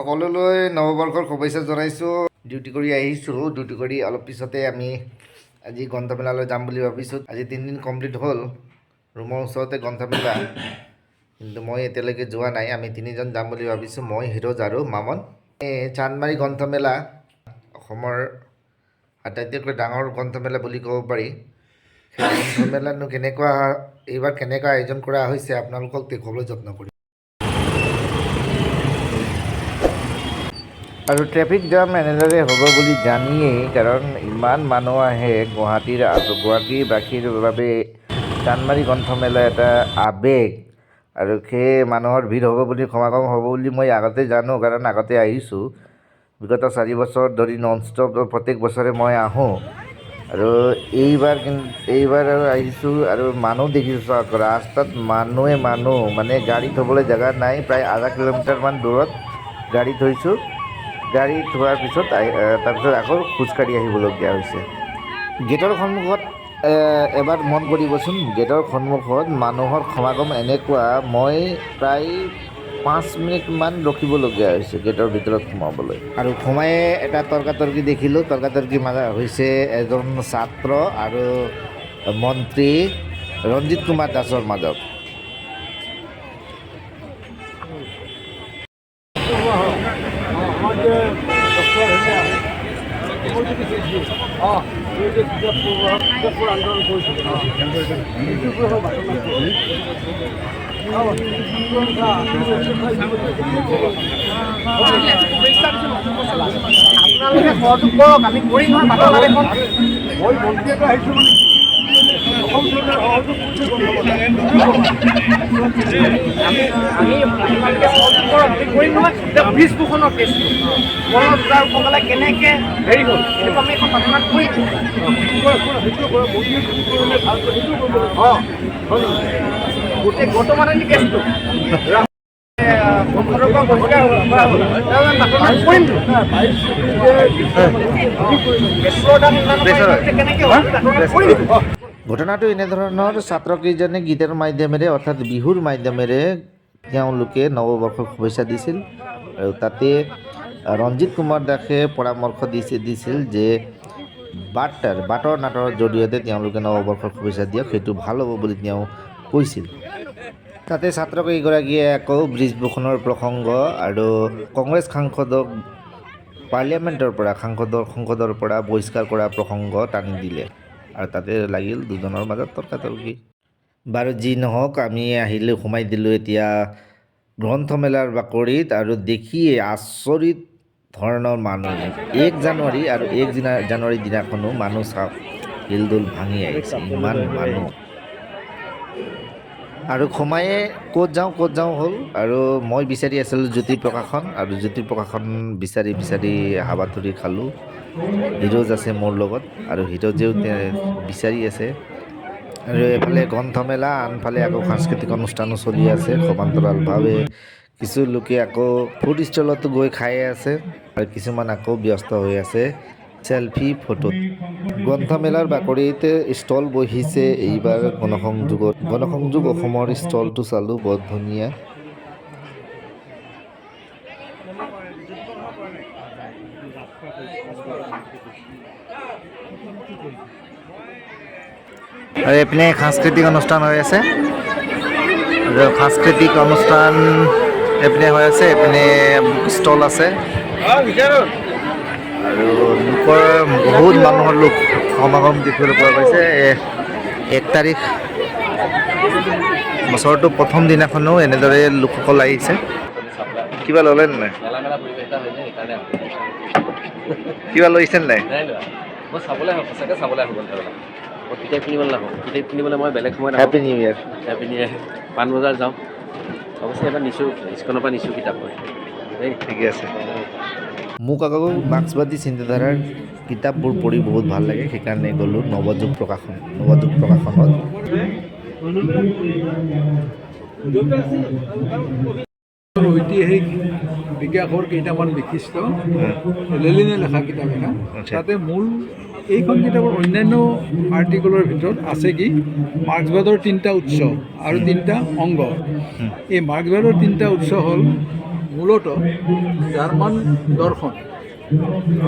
সকলোলৈ নৱবৰ্ষৰ শুভেচ্ছা জনাইছোঁ। ডিউটি কৰি আহিছোঁ। ডিউটি কৰি অলপ পিছতে আমি আজি গ্ৰন্থমেলালৈ যাম বুলি ভাবিছোঁ। আজি 3 দিন কমপ্লিট হ'ল। ৰুমৰ ওচৰতে গ্ৰন্থমেলা, কিন্তু মই এতিয়ালৈকে যোৱা নাই। আমি তিনিজন যাম বুলি ভাবিছোঁ, মই, হিৰজ আৰু মামন। এই চান্দমাৰী গ্ৰন্থমেলা অসমৰ আটাইতকৈ ডাঙৰ গ্ৰন্থমেলা বুলি ক'ব পাৰি। সেই গ্ৰন্থমেলানো কেনেকুৱা, এইবাৰ কেনেকুৱা আয়োজন কৰা হৈছে, আপোনালোকক দেখুৱাবলৈ যত্ন কৰিম। আৰু ট্ৰেফিক জাম এনেদৰে হ'ব বুলি জানিয়েই, কাৰণ ইমান মানুহ আহে গুৱাহাটীৰ আৰু গুৱাহাটীবাসীৰ বাবে চান্দমাৰী গ্ৰন্থমেলা এটা আৱেগ। আৰু সেই মানুহৰ ভিৰ হ'ব বুলি, সমাগম হ'ব বুলি মই আগতে জানো, কাৰণ আগতে আহিছোঁ। বিগত 4 বছৰ ধৰি নন ষ্টপ প্ৰত্যেক বছৰে মই আহোঁ। আৰু এইবাৰ কিন্তু এইবাৰ আৰু আহিছোঁ আৰু মানুহ দেখিছোঁ, চাওক, ৰাস্তাত মানুহে মানুহ, মানে গাড়ী থ'বলৈ জেগা নাই। প্ৰায় আধা কিলোমিটাৰমান দূৰত গাড়ী থৈছোঁ। গাড়ী থোৱাৰ পিছত তাৰপিছত আকৌ খোজকাঢ়ি আহিবলগীয়া হৈছে। গেটৰ সন্মুখত এবাৰ মন কৰিবচোন, গেটৰ সন্মুখত মানুহৰ সমাগম এনেকুৱা, মই প্ৰায় 5 মিনিটমান ৰখিবলগীয়া হৈছে গেটৰ ভিতৰত সোমাবলৈ। আৰু সোমায়ে এটা তৰ্কাতৰ্কি দেখিলোঁ। তৰ্কাতৰ্কি মাজা হৈছে এজন ছাত্ৰ আৰু মন্ত্ৰী ৰঞ্জিত কুমাৰ দাসৰ মাজত। আমাৰ যে ডক্টৰ হেৰিয়া অঁ, এই যে কিতাপবোৰ আন্দোলন কৰিছিলে, সেইটোৰ আপোনালোকে সহযোগ কৰক, আমি কৰিম নহয় বাটৰ এখন। মই মন্ত্ৰী এটা আহিছোঁ, মানে অসম চৰকাৰে সহযোগ কৰিছে। আমি আপোনালোকে সহযোগ কৰক, আমি কৰিম নহয়। এতিয়া ব্ৰিজভূষণৰ কেছটো মনৰ দুটাৰ উপকালে কেনেকৈ হেৰি হ'ল, সেইটো আমি এখন বাটনাত কৰিম। সেইটো কৰা, মোদীয়ে যিটো কৰিলে ভাল, সেইটো কৰিব। অঁ, গোটেই গৌতম আদানী কেছটো সংসদৰ পৰা বহিষ্কাৰ কৰা হ'ল, বাটনাত কৰিমতো। পেট্ৰলৰ দাম ইমান কেনেকৈ হ'ল, বাটনাত কৰিম। ঘটনাটো এনেধৰণৰ, ছাত্ৰকেইজনে গীতৰ মাধ্যমেৰে, অৰ্থাৎ বিহুৰ মাধ্যমেৰে তেওঁলোকে নৱবৰ্ষক শুভেচ্ছা দিছিল। আৰু তাতে ৰঞ্জিত কুমাৰ দাসে পৰামৰ্শ দিছিল যে বাটৰ নাটৰ জৰিয়তে তেওঁলোকে নৱবৰ্ষৰ শুভেচ্ছা দিয়ক, সেইটো ভাল হ'ব বুলি তেওঁ কৈছিল। তাতে ছাত্ৰকেইগৰাকীয়ে আকৌ ব্ৰিজভূষণৰ প্ৰসংগ আৰু কংগ্ৰেছ সাংসদক পাৰ্লিয়ামেণ্টৰ পৰা, সংসদৰ পৰা বহিষ্কাৰ কৰা প্ৰসংগ টানি দিলে। আৰু তাতে লাগিল দুজনৰ মাজত তৰ্কাতৰ্কি। বাৰু যি নহওক, আমি আহিলোঁ, সোমাই দিলোঁ এতিয়া গ্ৰন্থমেলাৰ বাকৰিত। আৰু দেখিয়ে আচৰিত ধৰণৰ মানুহ। 1 জানুৱাৰী আৰু 1 জানুৱাৰীৰ দিনাখনো মানুহ চাওক, হিলদুল ভাঙি আহিছে, ইমান মানুহ। আৰু সোমায়ে ক'ত যাওঁ ক'ত যাওঁ হ'ল। আৰু মই বিচাৰি আছিলোঁ জ্যোতি প্ৰকাশন, আৰু জ্যোতি প্ৰকাশন বিচাৰি বিচাৰি হাবাথুৰি খালোঁ। হিৰজ আছে মোৰ লগত আৰু হিৰজেও বিচাৰি আছে। আৰু এইফালে গ্ৰন্থমেলা, আনফালে আকৌ সাংস্কৃতিক অনুষ্ঠানো চলি আছে সমান্তৰালভাৱে। কিছু লোকে আকৌ ফুড ষ্টলতো গৈ খাই আছে আৰু কিছুমান আকৌ ব্যস্ত হৈ আছে চেলফি ফটোত। গ্ৰন্থমেলাৰ বাকৰিত ষ্টল বহিছে এইবাৰ গণসংযোগত। গণসংযোগ অসমৰ ষ্টলটো চালোঁ, বৰ ধুনীয়া। আৰু এইপিনে সাংস্কৃতিক অনুষ্ঠান হৈ আছে। আৰু সাংস্কৃতিক অনুষ্ঠান এইপিনে হৈ আছে, এইপিনে বুক ষ্টল আছে আৰু লোকৰ বহুত মানুহৰ লোক সমাগম দেখিবলৈ পোৱা গৈছে। 1 তাৰিখ বছৰটো প্ৰথম দিনাখনো এনেদৰে লোকসকল আহিছে। কিবা ল'লে নাই? মেলা মেলা পৰিৱেশ এটা হৈ যায়, সেইকাৰণে। কিবা লৈছে নাই? নাই লোৱা। মই চাবলৈ আহোঁ, সঁচাকৈ চাবলৈ আহোঁ গ্ৰন্থমেলা। মই কিতাপ কিনিবলৈ নাহোঁ। কিতাপ কিনিবলৈ মই বেলেগ সময়ত আহোঁ। Happy new year. Happy new year. Panbazar যাওঁ। অৱশ্যে এবাৰ নিছোঁ, ইস্কনৰ পৰা নিছোঁ কিতাপ মই দেই। ঠিকে আছে। মোক আকৌ মাৰ্ক্সবাদী চিন্তাধাৰাৰ কিতাপবোৰ পঢ়ি বহুত ভাল লাগে, সেইকাৰণে গ'লোঁ নৱযুগ প্ৰকাশন, নৱযুগ প্ৰকাশনত। ঐতিহাসিক বিকাশৰ কেইটামান বিশিষ্ট লেলিনে লেখা কিতাপ এখন। তাতে মূল এইখন কিতাপৰ অন্যান্য আৰ্টিকলৰ ভিতৰত আছে কি, মাৰ্ক্সবাদৰ তিনিটা উৎস আৰু তিনিটা অংগ। এই মাৰ্ক্সবাদৰ তিনিটা উৎস হ'ল মূলতঃ জাৰ্মান দৰ্শন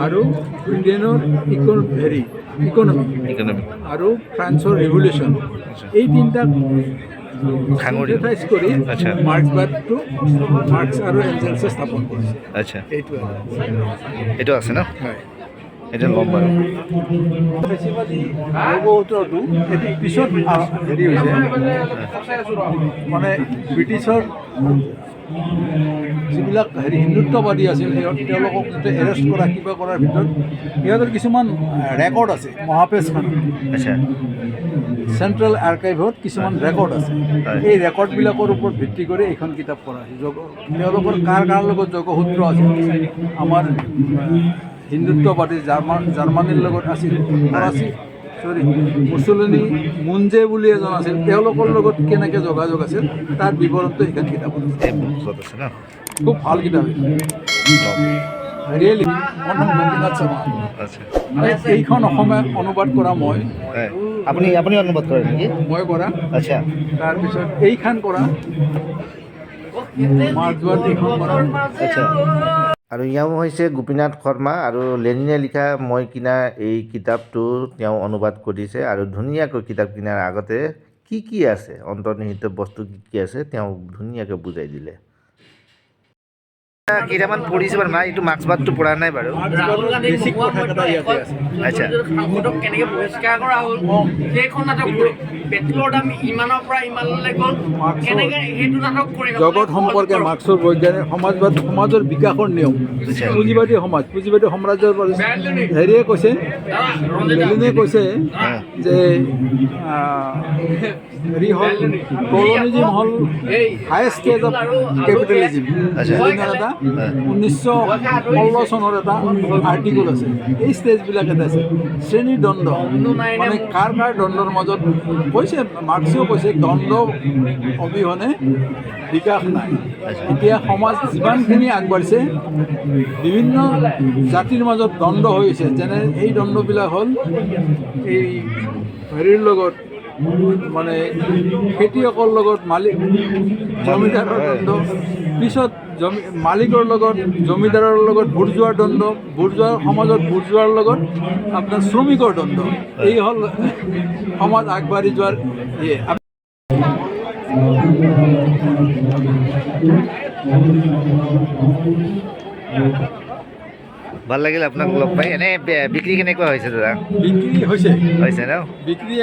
আৰু ব্ৰিটেইনৰ হেৰি ইকনমি ইকনমি আৰু ফ্ৰান্সৰ ৰিভলিউশ্যন, এই তিনিটাক সাঙুৰি। চিন্থেটাইজ কৰি মাৰ্ক্সবাদটো মাৰ্ক্স আৰু এঞ্জেলছে স্থাপন কৰিছে। এইটোৱে। এইটো আছে ন? হয়। এইটো ল'ম বাৰু। ফেচিবাদী যোগসূত্ৰটো এইটো পিছত হেৰি হৈছে, মানে ব্ৰিটিছৰ যিবিলাক হেৰি হিন্দুত্ববাদী আছিল, সিহঁত তেওঁলোকক যাতে এৰেষ্ট কৰা কিবা কৰাৰ ভিতৰত সিহঁতৰ কিছুমান ৰেকৰ্ড আছে মহাপেজখনত। চেণ্ট্ৰেল আৰ্কাইভত কিছুমান ৰেকৰ্ড আছে। এই ৰেকৰ্ডবিলাকৰ ওপৰত ভিত্তি কৰি এইখন কিতাপ কৰা হৈছে। তেওঁলোকৰ কাৰ কাৰ লগত যোগসূত্ৰ আছিল, আমাৰ হিন্দুত্ববাদী জাৰ্মানীৰ লগত আছিল, ফৰাচী, চৰি, মুছলিনী মুঞ্জে বুলি এজন আছিল, তেওঁলোকৰ লগত কেনেকৈ যোগাযোগ আছিল, তাৰ বিৱৰণটো এইখন কিতাপত আছে। এই বুকত আছে ন? খুব ভাল কিতাপ। ল'ম। ৰিয়েলি গোপীনাথ শৰ্মা। এইখন অসমীয়াত অনুবাদ কৰা মই। হয়, আপুনি অনুবাদ কৰে নেকি? মই কৰা। তাৰপিছত এইখন কৰা, মাৰ্ক্সবাদ এইখন কৰা। আৰু এওঁ হৈছে গোপীনাথ শৰ্মা আৰু লেনিনে লিখা মই কিনা এই কিতাপটো তেওঁ অনুবাদ কৰিছে আৰু ধুনীয়াকৈ কিতাপ কিনাৰ আগতে কি কি আছে, অন্তৰ্নিহিত বস্তু কি কি আছে, তেওঁ ধুনীয়াকৈ বুজাই দিলে। কেইটামান পঢ়িছোঁ বাৰু, মই এইটো মাৰ্ক্সবাদটো পঢ়া নাই বাৰু। ৰাহুল গান্ধী বেছিক নোহোৱা কথা এটা ইয়াতে আছে। সাংসদক কেনেকে বহিষ্কাৰ কৰা হ'ল সেইখন নাটক কৰিম। পেট্ৰলৰ দাম ইমানৰ পৰা ইমানলৈ গ'ল কেনেকে, সেইটো নাটক কৰিম। জগত সম্পৰ্কে মাৰ্ক্সৰ বৈজ্ঞানিক সমাজবাদ, সমাজৰ বিকাশৰ নিয়ম, পুঁজিবাদী সমাজ, পুঁজিবাদী সাম্ৰাজ্যৰ পৰা হেৰিয়ে কৈছে, লেনিনে কৈছে যে হেৰি হ'ল, কলনিজিম হ'ল হায়েষ্ট ষ্টেজ অফ কেপিটেলিজিম। লেনিনৰ এটা 1916 চনৰ এটা আৰ্টিকল আছে। এই ষ্টেজবিলাক এটা আছে। শ্ৰেণীৰ দ্বন্দ্ব, মানে কাৰ কাৰ দ্বন্দ্বৰ মাজত কৈছে, মাৰ্ক্সেও কৈছে দ্বন্দ্ব অবিহনে বিকাশ নাই। এতিয়া সমাজ যিমানখিনি আগবাঢ়িছে, বিভিন্ন জাতিৰ মাজত দ্বন্দ্ব হৈছে। যেনে এই দ্বন্দ্ববিলাক হ'ল এই হেৰিৰ লগত, মানে খেতিয়কৰ লগত মালিক জমিদাৰৰ দ্বন্দ্ব, পিছত মালিকৰ লগত জমিদাৰৰ লগত বুৰ্জোৱাৰ দ্বন্দ্ব, বুৰ্জোৱাৰ সমাজত বুৰ্জোৱাৰ লগত আপোনাৰ শ্ৰমিকৰ দ্বন্দ্ব। এই হ'ল সমাজ আগবাঢ়ি যোৱাৰ ইয়ে। ভাল লাগিল আপোনাক লগ পাই। এনে বিক্ৰী কেনেকুৱা হৈছে দাদা? বিক্ৰী হৈছে। হৈছে ন? বিক্ৰী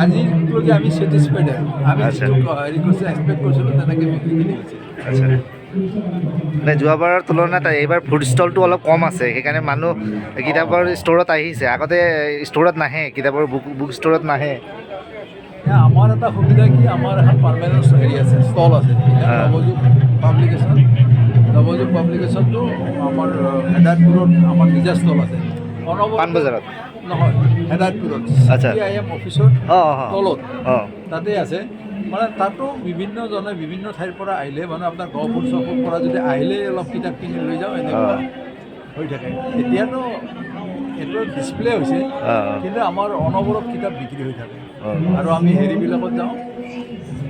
আজিলৈকে আমি ছেটিছফাইড আৰু আমি যিটো হেৰি কৰিছোঁ, এক্সপেক্ট কৰিছিলোঁ, তেনেকৈ বিক্ৰীখিনি হৈছে। আচ্ছা, মানে যোৱাবাৰৰ তুলনাত এইবাৰ ফুড ষ্টলটো অলপ কম আছে, সেইকাৰণে মানুহ কিতাপৰ ষ্ট'ৰত আহিছে। আগতে ষ্ট'ৰত নাহে, কিতাপৰ বুক ষ্ট'ৰত নাহে। আমাৰ এটা সুবিধা কি, আমাৰ এখন পাৰ্মানেণ্ট হেৰি আছে, ষ্টল আছে, নৱযুগ পাব্লিকেশ্যন। নৱযুগ পাব্লিকেশ্যনটো আমাৰ হেদায়তপুৰত আমাৰ নিজা ষ্টল আছে। পাণবজাৰত? নহয়, হেদায়তপুৰত। চি I am অফিচৰ তলত তাতে আছে। মানে তাতো বিভিন্নজনে বিভিন্ন ঠাইৰ পৰা আহিলে, মানে আপোনাৰ গহপুৰ চহপুৰ পৰা যদি আহিলে অলপ কিতাপ কিনি লৈ যাওঁ, এনেকুৱা হৈ থাকে। এতিয়াতো এইটো ডিছপ্লে হৈছে, কিন্তু আমাৰ অনবৰত কিতাপ বিক্ৰী হৈ থাকে। আৰু আমি হেৰিবিলাকত যাওঁ,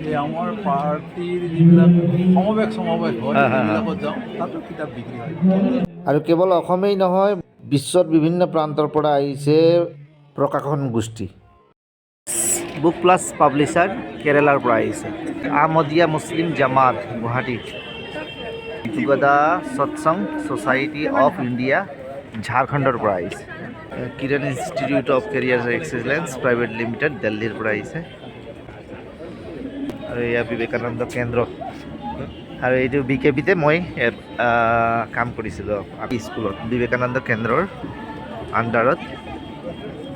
এই আমাৰ পাৰ্টীৰ যিবিলাক সমাৱেশ সমাৱেশ হয়, সেইবিলাকত যাওঁ, তাতো কিতাপ বিক্ৰী হয়। আৰু কেৱল অসমেই নহয়, বিশ্বৰ বিভিন্ন প্ৰান্তৰ পৰা আহিছে প্ৰকাশন গোষ্ঠী। বুক প্লাছ পাব্লিছাৰ কেৰেলাৰ পৰা আহিছে। আহমদিয়া মুছলিম Jamaat Guwahati, যুগদা Satsang society of India ঝাৰখণ্ডৰ পৰা আহিছে। কিৰণ institute of career excellence private limited দিল্লীৰ পৰা আহিছে। আৰু এয়া বিবেকানন্দ কেন্দ্ৰ। আৰু এইটো বি কে পিতে মই কাম কৰিছিলোঁ স্কুলত, বিবেকানন্দ কেন্দ্ৰৰ আণ্ডাৰত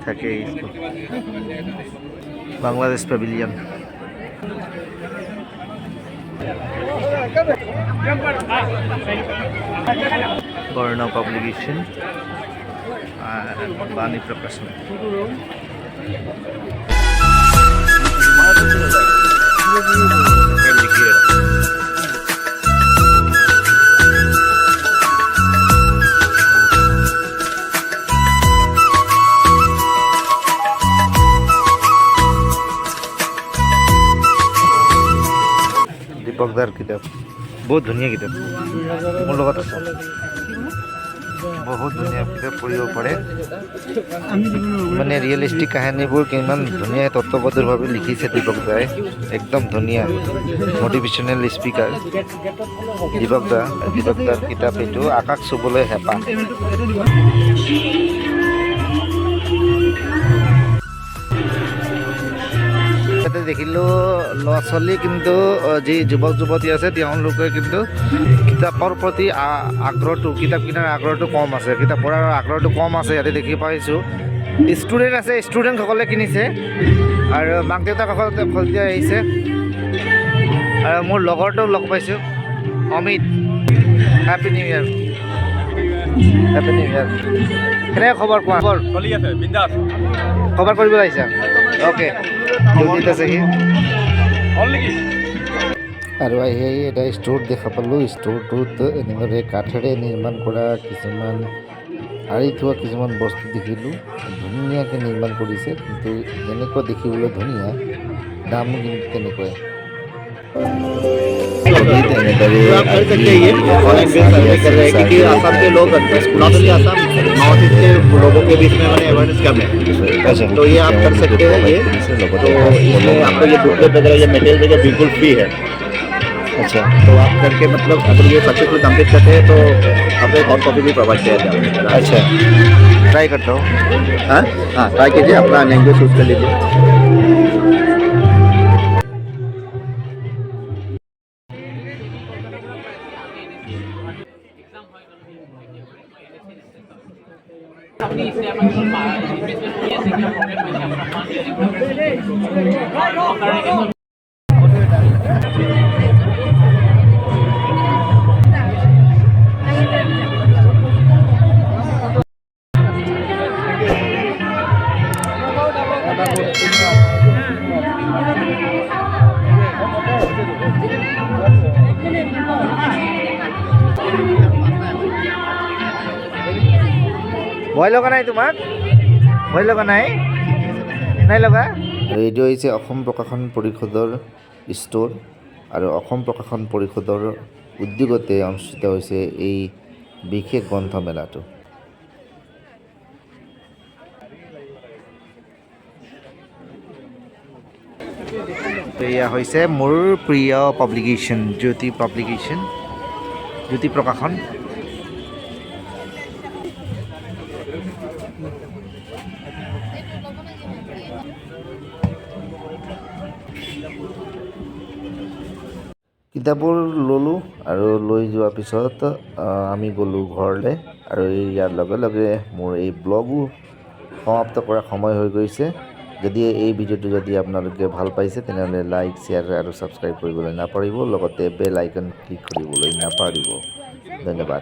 থাকে এই স্কুল। বাংলাদেশ পেভিলিয়ন। বৰ্ণ পাব্লিকেশ্যন, বাণী প্ৰকাশন। দীপক দাৰ কিতাপ। বহুত ধুনীয়া কিতাপ, মোৰ লগত আছে। বহুত ধুনীয়া কিতাপ, পঢ়িব পাৰে। মানে ৰিয়েলিষ্টিক কাহিনীবোৰ কিমান ধুনীয়া তত্ত্বগধুৰভাৱে লিখিছে দীপক দাই। একদম ধুনীয়া মটিভেশ্যনেল স্পীকাৰ দীপক দা। দীপক দাৰ কিতাপ এইটো, আকাশ চুবলৈ হেঁপাহ। ইয়াতে দেখিলোঁ ল'ৰা ছোৱালী কিন্তু যি যুৱক যুৱতী আছে, তেওঁলোকে কিন্তু কিতাপৰ প্ৰতি আগ্ৰহটো, কিতাপ কিনাৰ আগ্ৰহটো কম আছে, কিতাপ পঢ়াৰ আগ্ৰহটো কম আছে। ইয়াতে দেখি পাইছোঁ ষ্টুডেণ্ট আছে, ষ্টুডেণ্টসকলে কিনিছে আৰু মাক দেউতাকসকল সৈতে আহিছে। আৰু মোৰ লগৰটোক লগ পাইছোঁ, Amit. Happy New Year, happy New Year. কেনেকৈ খবৰ কোৱা, খবৰ? চলি আছে বিন্দাছ। খবৰ কৰিব আহিছা? অ'কে, ডিউটিত আছে সি। হ'ল নেকি? আৰু আহি আহি এটা ষ্ট'ৰ দেখা পালোঁ। ষ্ট'ৰটোত এনেদৰে কাঠেৰে নিৰ্মাণ কৰা কিছুমান আঁৰি থোৱা কিছুমান বস্তু দেখিলোঁ। ধুনীয়াকৈ নিৰ্মাণ কৰিছে, কিন্তু যেনেকুৱা দেখিবলৈ ধুনীয়া, দামো কিন্তু তেনেকুৱাই। এনেদৰে आप कर सकते हैं। ये ऑनलाइन बेस्ड सर्वे कर रहे हैं क्योंकि असम के लोग, not only Assam, north east के लोगों के बीच में मैंने अवेयरनेस कम है। तो ये आप कर सकते हैं। ये तो इसमें आपको ये बुकलेट वगैरह, ये मटेरियल वगैरह बिल्कुल फ्री है। तो आप करके, मतलब अगर ये सक्सेसफुल कंप्लीट करते हैं तो आपको एक और कॉपी भी प्रोवाइड किया जाएगा। अच्छा, ट्राई करता हूँ। हाँ हाँ, ट्राई कीजिए, अपना लैंग्वेज चूज कर लीजिए। আপুনি এতিয়া আমাক ইনভেষ্টমেণ্ট কৰি আছে, কিবা প্ৰব্লেম হৈছে আপোনাৰ ফাণ্ড ৰেজিং? ভয় লগা নাই তোমাক? ভয় লগা নাই? নাই লগা। আৰু এইটো হৈছে অসম প্ৰকাশন পৰিষদৰ ষ্ট'ৰ আৰু অসম প্ৰকাশন পৰিষদৰ উদ্যোগতে অনুষ্ঠিত হৈছে এই বিশেষ গ্ৰন্থমেলাটো। এয়া হৈছে মোৰ প্ৰিয় পাব্লিকেশ্যন, জ্যোতি পাব্লিকেশ্যন, জ্যোতি প্ৰকাশন। কিতাপবোৰ ল'লোঁ আৰু লৈ যোৱাৰ পিছত আমি গ'লোঁ ঘৰলৈ। আৰু ইয়াৰ লগে লগে মোৰ এই ব্লগো সমাপ্ত কৰাৰ সময় হৈ গৈছে। যদি এই ভিডিঅ'টো যদি আপোনালোকে ভাল পাইছে, তেনেহ'লে লাইক, শ্বেয়াৰ আৰু ছাবস্ক্ৰাইব কৰিবলৈ নাপাহৰিব। লগতে বেল আইকন ক্লিক কৰিবলৈ নাপাহৰিব। ধন্যবাদ।